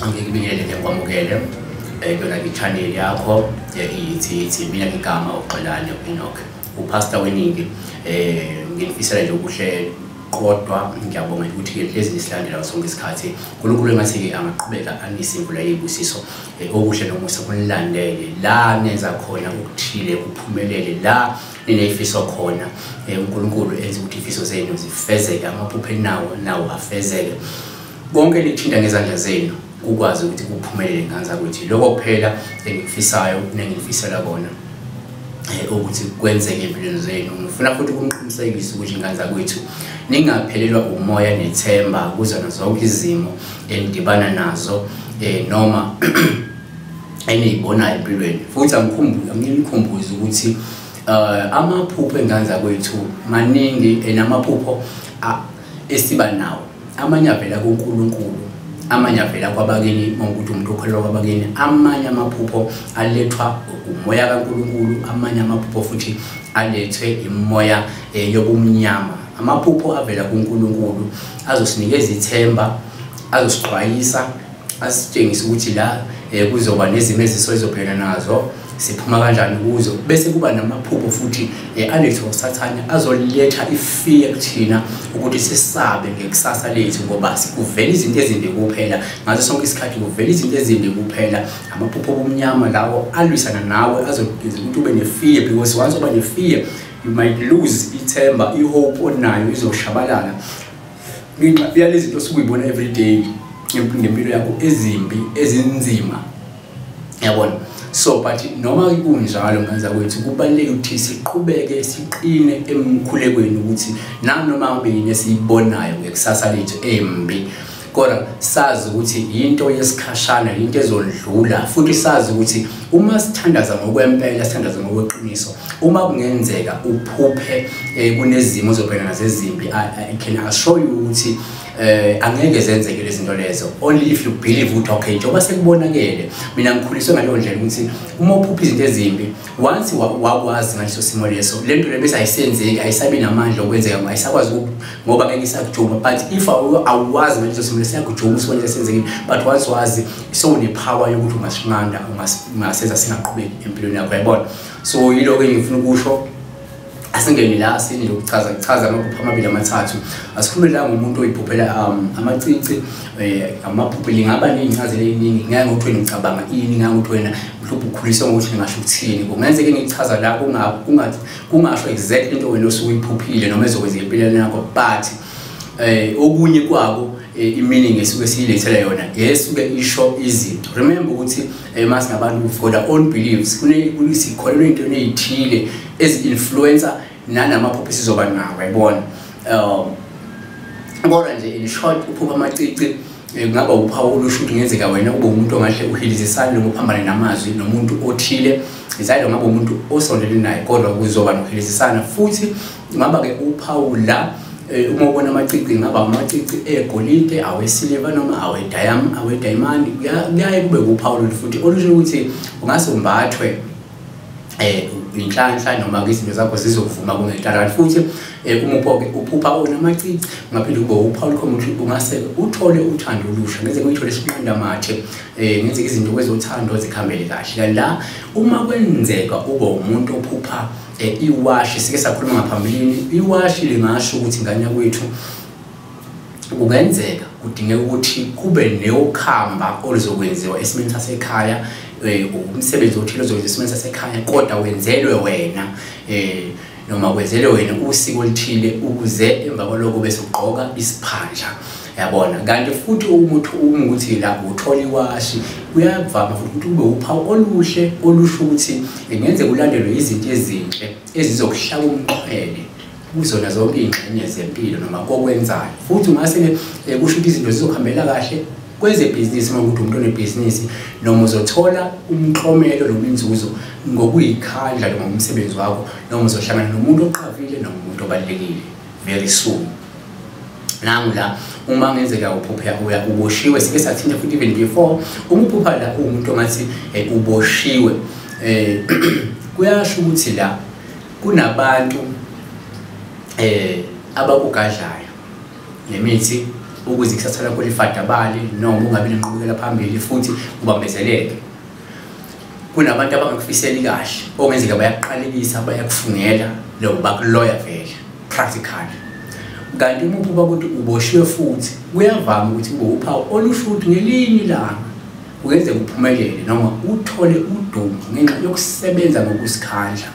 Angikubingelele ngikwamukele kuyona i-channel yakho ithi mina igama uXolani Enoch, upastor weningi. Nginifisela nje okuhle kodwa ngiyabonga ukuthi lezi nisilandela sonke isikhathi. uNkulunkulu engathi angaqhubeka anise imvula yezibusiso, okuhle nomusa kunilandele la nenza khona ukuthile kuphumelele, la ninezifiso khona uNkulunkulu enze ukuthi izifiso zenu zifezeke, amaphupho enawo nawo afezeke, konke nikuthinta ngezandla zenu kukwazi ukuthi kuphumelele nganza ukuthi lokho kuphela engikufisayo nengifisela kona ukuthi kwenzeke empilweni zenu. Ngifuna futhi ukuniqinisekisa ukuthi nganza kwethu ningaphelelwa umoya nethemba kuzona zonke izimo enidibana nazo noma eniyibonayo empilweni. Futhi anginikhumbuze ukuthi amaphupho enganza kwethu maningi, enamaphupho esiba nawo amanye avela kuNkulunkulu, amanye avela kwabakini ukuthi umuntu okholelwa kwabakini, amanye amaphupho alethwa umoya kaNkulunkulu, amanye amaphupho futhi alethwe imoya yobumnyama. Amaphupho avela kuNkulunkulu azosinikeza ithemba, azosixwayisa, asitshengise ukuthi la kuzoba nezimo ezizobhekana nazo, siphuma kanjani kuzo. Bese kuba namaphupho futhi alethwe uSathane azoletha ifear kuthina ukuthi sisabe ngekusasa lethu, ngoba sikuvela izinto ezimbi kuphela ngaso sonke isikhathi, kuvela izinto ezimbi kuphela. Amaphupho obumnyama lawo alwisana nawe, azokwenza ukuthi ube nefear, because once uba nefear you might lose ithemba, ihope onayo izoshabalala ngenxa yalezi zinto osukuyibona every day ngempilo yakho ezimbi ezinzima, yabona. So but noma kunjalo nganza kwethu kubaluleke ukuthi siqhubeke siqine emkhulekweni ukuthi nanoma ngabe yini esiyibonayo ngekusasa lethu embi, kodwa sazi ukuthi into yesikhashana, into ezondlula. Futhi sazi ukuthi uma sithandaza ngokwempela, sithandaza ngokweqiniso, uma kungenzeka uphuphe kunezimo ozobhekana nazo ezimbi, I can assure you ukuthi angeke zenzeke lezi zinto lezo, only if you believe ukuthi okay, njengoba sekubonakele. Mina ngikhuliswe ngaleyo ndlela ukuthi uma uphupha izinto ezimbi, once wakwazi ngaleso simo leso, le nto le bese ayisenzeki, ayisabi namandla okwenzeka, ayisakwazi ngoba ngeke isakujuma. But if awazi ngaleso simo leso, siyakujuma usibone sesenzekile. But once wazi, sewune-power yokuthi ungasinqanda, ungasenza singaqhubeki empilweni yakho, yayibona. So yiloko engifuna ukusho. Asingene la sini lokuchaza amaphupho amabili amathathu. Asikhulume la ngomuntu oyiphuphela amacici, amaphupho lingaba nezincazelo eziningi, ngeke ukuthi wena ucabanga ini, ngeke ukuthi wena mhlawumbe ukhuliswe ngokuthi ngingasho ukuthini. Kungenzeka ngichaza la kungasho exactly into wena osuke uyiphuphile noma ezokwenzeka empilweni yakho, but okunye kwako i-meaning esuke siyilethela yona yesuke isho izinto. Remember ukuthi masingabantu we've got our own beliefs, kunesikholelwa into ezithile ezi-influencer nanamaphupho esizoba nawo, yayibona. Kodwa nje in short, uphupha amacici kungaba uphawu olusho ukuthi kungenzeka wena ube umuntu ongahle uhilizisane noma uphambane namazwi nomuntu othile, izayilo ngabe umuntu osondelene naye, kodwa kuzoba nokuhilizisana. Futhi ngaba-ke uphawu la uma ubona amacici, ngaba amacici egolide, awesiliva noma awedayimandi, kuyaye kube uphawu futhi olusho ukuthi ungase umbathwe inhlanhla noma izinto zakho zizokuvuma kungenhlanhla. Futhi uma uphupha onamacici, ungaphinde kube uphawu olukhomba ukuthi ungase uthole uthando olusha, ngenzeka uyithole isinqanda mathe, ngenzeka izinto kwezothando zikhambele kahle. La uma kwenzeka ube umuntu ophupha iwashi, sike sakhuluma ngaphambilini, iwashi lingasho ukuthi ngane kwethu kungenzeka kudingeka ukuthi kube neyokhamba oluzokwenziwa esimeni sasekhaya, umsebenzi othile ozokwenziwa esimeni sasekhaya, kodwa wenzelwe wena noma kwenzelwe wena usiko oluthile ukuze emva kwalokho bese ugqoka isiphandla, yabona. Kanti futhi umuntu ukuthi la uthola iwashi, kuyavama futhi ukuthi kube uphawu oluhle olusho ukuthi kungenzeka ulandelwe izinto ezinhle ezizokuhlaba umxhwele kuzona zonke izingxenye zempilo noma kokwenzayo. Futhi ungase kusho ukuthi izinto zizokuhambela kahle kwezebhizinisi uma ukuthi umuntu onebhizinisi, noma uzothola umklomelo noma inzuzo ngokuyikhandla noma umsebenzi wakho, noma uzohlangana nomuntu oqavile noma umuntu obalulekile very soon. Nangu la uma ngenzeka uphupha uya uboshiwe, sike sathinta futhi even before, uma uphupha la umuntu ongathi uboshiwe, kuyasho ukuthi la kunabantu abakugadlayo nemithi ukuze ikusasa lakho lifadabale noma ungabi nenqubekela phambili futhi ubambezeleke. Kunabantu abangakufiseli kahle okungenzeka bayakuqalekisa, bayakufungela, noma bakuloya vele practically. Kanti uma uphupha ukuthi uboshiwe futhi kuyavama ukuthi kube uphawu olusho ukuthi ngelinye ilanga kungenzeka uphumelele noma uthole udumo ngenxa yokusebenza ngokusikhandla.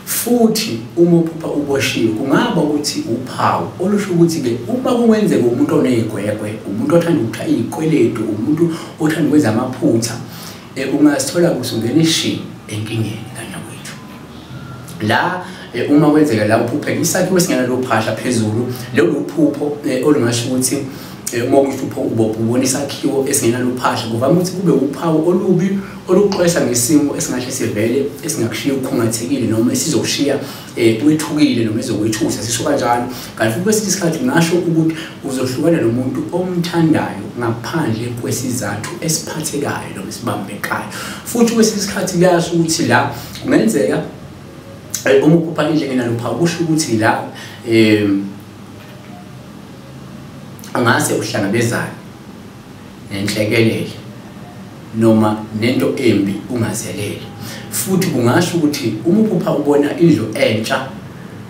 Futhi uma uphupha uboshiwe kungaba ukuthi uphawu olusho ukuthi-ke uma kungenzeka umuntu oney'gwegwe, umuntu othanda ukuthatha iy'kweletu, umuntu othanda ukwenza amaphutha, ungasithola kusungena ishi enkingeni kanye kwethu. La uma kwenzeka la uphuphe isakhiwo esingenalo phahla phezulu, lolu uphupho olungasho ukuthi uma uphupho ubona isakhiwo esingenalo phahla, kuvama ukuthi kube uphawu olubi oluxwayisa ngesimo esingahle sivele esingakushiya ukhungathekile noma esizokushiya wethukile noma ezokwethusa, sisho kanjalo. Kanti futhi kwesinye isikhathi ngasho ukuthi uzohlukana nomuntu omthandayo ngaphandle kwesizathu esiphathekayo noma esibambekayo. Futhi kwesinye isikhathi kuyasho ukuthi la kungenzeka uma uphupha indlu engenalo phawu, kusho ukuthi la ungase uhlangabezane nenhlekelele noma nento embi ungazelele. Futhi kungasho ukuthi uma uphupha ubona indlu entsha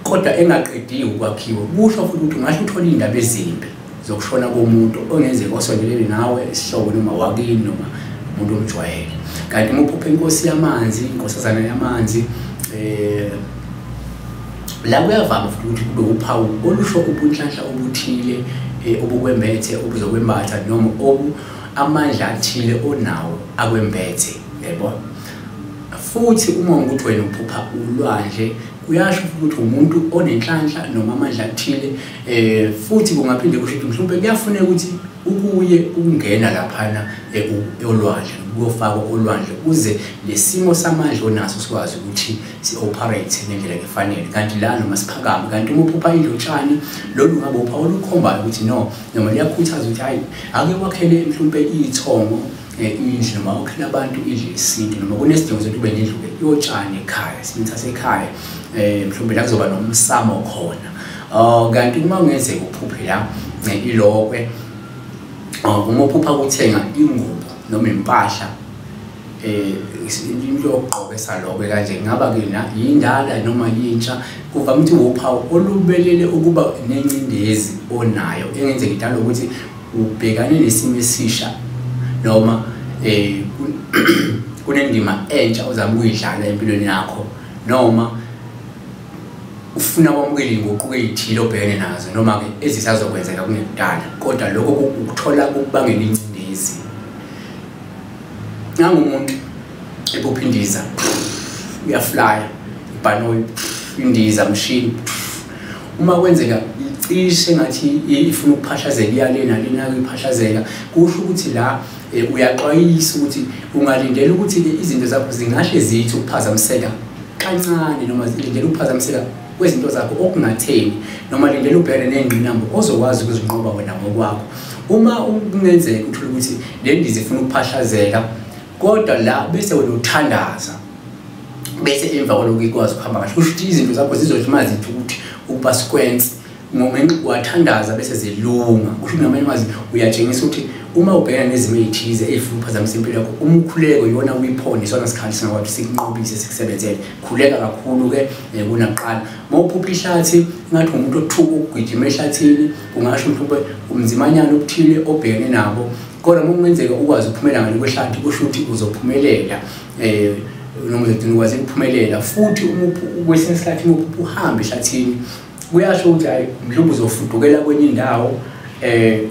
kodwa engaqediwe ukwakhiwa, kusho futhi ukuthi ungasho uthole iy'ndaba ezimbi zokushona komuntu ongenzeka osondelene nawe, isihlobo noma wakini noma umuntu omjwayele. Kanti uma uphupha inkosi yamanzi, inkosazana yamanzi, la kuyavama futhi ukuthi kube uphawu olusho ubunhlanhla obuthile obukwembethe, obuzokwembatha noma obu amandla athile onawo akwembethe, yebo. Futhi uma ukuthi wena uphupha ulwandle, kuyasho ukuthi umuntu onenhlanhla noma amandla athile, futhi kungaphinde kusho ukuthi mhlawumbe kuyafuneka ukuthi ukuye ukungena laphana olwandle, ukuyofakwa olwandle ukuze lesimo samandla onaso sikwazi ukuthi si-operate ngendlela efanele. Kanti la noma siphakame. Kanti uma uphupha indlotshani, lolu ngabe uphawu olukhombayo ukuthi no, noma liyakhuthaza ukuthi hayi ake wakhele mhlawumbe iy'thongo indlu noma wakhele abantu indlu yesintu, noma kunesidingo sokuthi ube nendlu-ke yotshani ekhaya, esimeni sasekhaya, mhlawumbe la kuzoba nomsamo khona. Kanti uma kungenzeka uphuphe la ilokwe, uma uphupha ukuthenga ingubo noma impahla, into yokugqoka esalokwe kanje, kungaba-ke yindala noma yintsha, kuvame ukuthi uphawu olubelele ukuba nencindezi onayo engenzeka idala ukuthi ubhekane nesimo esisha noma kunendima entsha ozama ukuyidlala empilweni yakho, noma ufuna kwamukela iy'nguquko ey'thile obhekene nazo noma-ke ezisazokwenzeka kungekudala, kodwa lokho ukuthola kukubangela incindezi. Nangumuntu ephupha indiza, uyaflya, ibhanoyi, indiza, mshini. Uma kwenzeka icishe ngathi ifuna ukuphahlazeka, iya le nalena iphahlazeka, kusho ukuthi la uyaxwayisa ukuthi ungalindela ukuthi izinto zakho zingahle zithi ukuphazamiseka kancane, noma zilindele ukuphazamiseka kwezinto zakho okungatheni, noma lindele ubhekane ney'ngqinamba ozokwazi ukuzinqoba wena ngokwakho. Uma kungenzeka uthole ukuthi le ndiza ifuna ukuphahlazeka, kodwa la bese wena uthandaza, bese emva kwalokho ikwazi ukuhamba kahle, kusho ukuthi izinto zakho zizothi uma zithi ukuthi ukuba sequence wathandaza bese zilunga. Kusho ngamanye amazwi uyatshengisa ukuthi uma ubhekana nezimo ey'thize ey'funa ukuphazamisa impilo yakho, umkhuleko iwona weapon, isona sikhali singakwazi sikunqobise sikusebenzele. Khuleka kakhulu-ke kunakuqala. Uma uphupha ihlathi ngathi umuntu othuka ukugijima ehlathini, kungasho mhlawumbe umzimanyana obuthile obhekene nabo, kodwa uma kungenzeka ukwazi ukuphumela ngale kwehlathi, kusho ukuthi uzophumelela, noma uzogcina ukwazi ukuphumelela. Futhi uma kwesinye isikhathi uma uphupha uhamba ehlathini, kuyasho ukuthi hayi mhlawumbe uzofudukela kwenye indawo.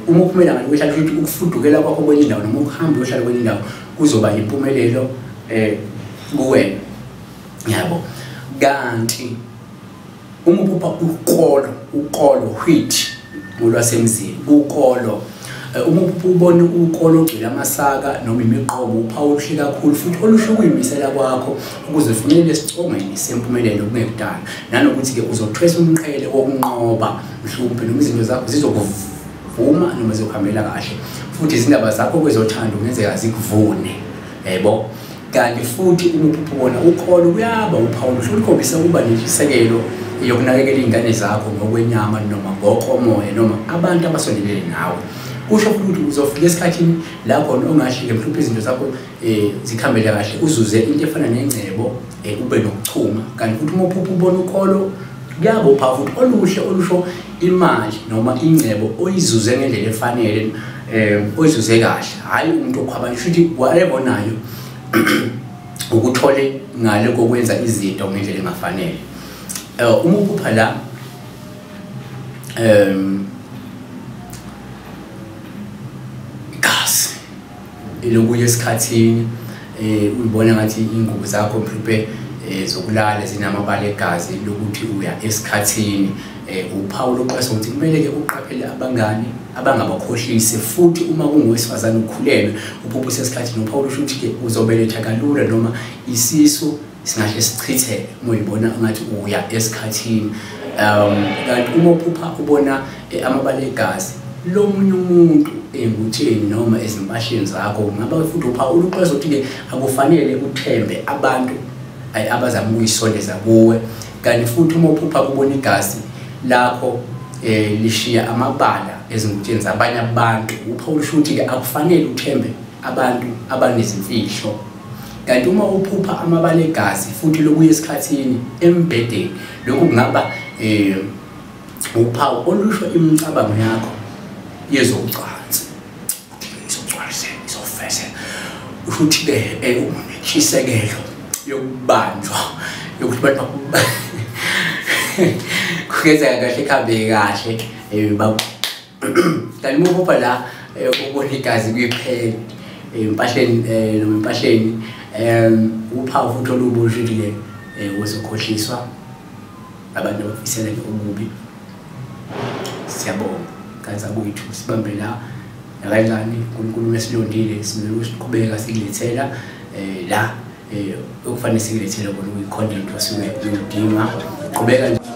Uma uphumela ngale kwehlathi, ukuthi ukufudukela kwakho kwenye indawo noma ukuhamba uyohlala kwenye indawo kuzoba impumelelo kuwena, yabo. Kanti uma uphupha ukolo wheat ngolwasemzini, ukolo, uma uphupha ubona ukolo ogcwele amasaka noma imiqobo, uphawu oluhle kakhulu futhi olusho ukuyimisela kwakho ukuze ufinyelele esicongweni sempumelelo kungekudala, nanokuthi-ke uzothwesa umqhele wokunqoba mhlawumbe, noma izinto zakho zizokuvuma noma zizokuhambela kahle, futhi izindaba zakho kwezothando kungenzeka zikuvune, yebo. Kanti futhi uma uphupha ubona ukholo, kuyaba uphawu oluhle olukhombisa ukuba nentshisekelo yokunakekela iy'ngane zakho ngokwenyama noma ngokomoya noma abantu abasondelene nawe. Kusho futhi ukuthi uzofika esikhathini la khona ongahle-ke mhlawumbe izinto zakho zikhambele kahle, uzuze into efana nengcebo, ube nokuchuma. Kanti futhi uma uphupha ubona ukholo, kuyaba uphawu futhi oluhle olusho imali noma ingcebo oyizuze ngendlela efanele, oyizuze kahle, hhayi umuntu okhwabanisa. Ukuthi whatever onayo ukuthole ngale kokwenza izinto ngendlela engafanele. Uma uphupha la igazi elokuya esikhathini, uyibona ngathi ingubo zakho mhlawumbe zokulala zinamabala egazi lokuthi uya esikhathini, uphawu lokuqwashisa ukuthi kumele-ke uqaphele abangani abangabakhohlisi. Futhi uma kungowesifazane ukhulelwe uphupha usesikhathini, uphawu lusho ukuthi-ke uzobeletha kalula noma isisu singahle sichitheke uma uyibona ngathi uya esikhathini. Kanti uma uphupha ubona amabala egazi lomunye umuntu engutsheni noma ezimpahleni zakho, kungaba futhi uphawu oluxwayisa ukuthi-ke akufanele uthembe abantu abazama ukuyisondeza kuwe. Kanti futhi uma uphupha kubona igazi lakho lishiya amabala ezingutsheni zabanye abantu, uphawu lusho ukuthi-ke akufanele uthembe abantu abanezimfihlo. Kanti uma uphupha amabala egazi futhi lokuya esikhathini embhedeni, lokhu kungaba uphawu olusho imicabango yakho yezocansi, izofese, usho ukuthi-ke unentshisekelo yokubanjwa, yokuthi abantu kungenzeka kahle kuhambe kahle. Kanti uma uphupha la ubona igazi kwiphedi empahleni noma empahleni, uphawu futhi olubi olusho ukuthi-ke uzokhohliswa abantu abafiseleke okubi. Siyabonga kanti akwethu, sibambe la nakanjani. uNkulunkulu esilondile, siqhubeka sikulethela la okufanele sikulethele kona kuyi-content osuke uyidinga. Qhubeka.